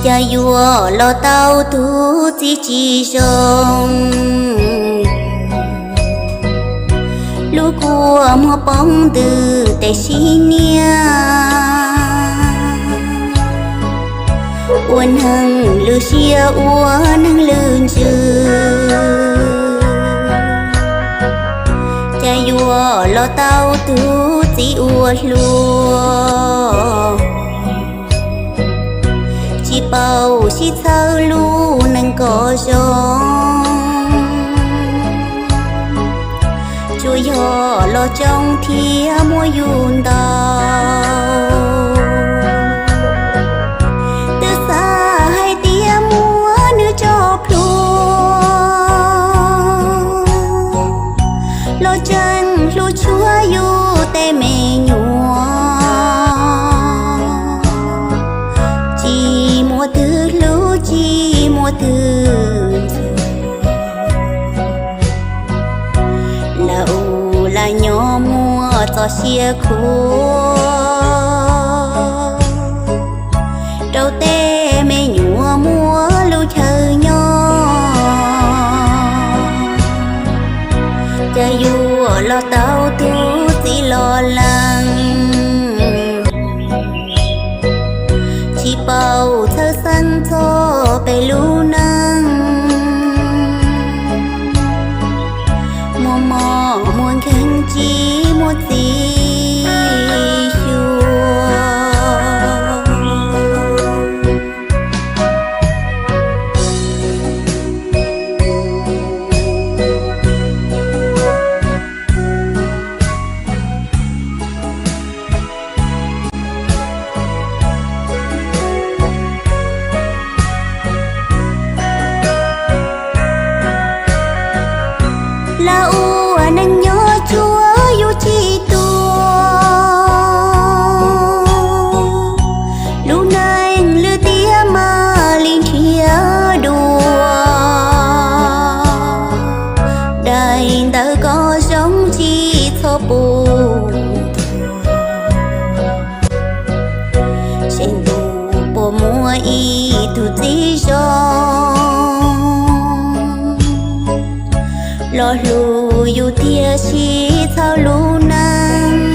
Cas yuav los tau tus txiv tsis zoo, lub kua muag poob ntws tes sib niab, ua neeg lwj siab ua neeg lwj ntsws. Cas yuav los tau tus txiv uas hluas, tsis paub sib txhawb lub neej kom zoo. Tsuas yog los tsoo thiab muab yus ntaus, twb xav hais tias muab nws tso plhuav, los tseem hlub tshua yus tej me nyuam. Tsis muaj twg hlub tsis muaj twg ntxhua, lam ua lam nyob muaj txoj sia khuav, rau tej me nyuam muaj lub chaw nyob. Cas yuav los tau tus txiv los lees, tsis paub txhawj xeeb txog peb lub neej, muaj mob muaj nkeeg tsis muaj txiv xyuas. Lam ua neej nyob tsuas yus tsis tuag, lub neej lwj tiam mam li nrhiav dua, daim ntawv kom zoo tsis txhob pub, saib ntuj puas muaj ib tug txiv zoo, los hlub yus tiag sib txhawb lub neej.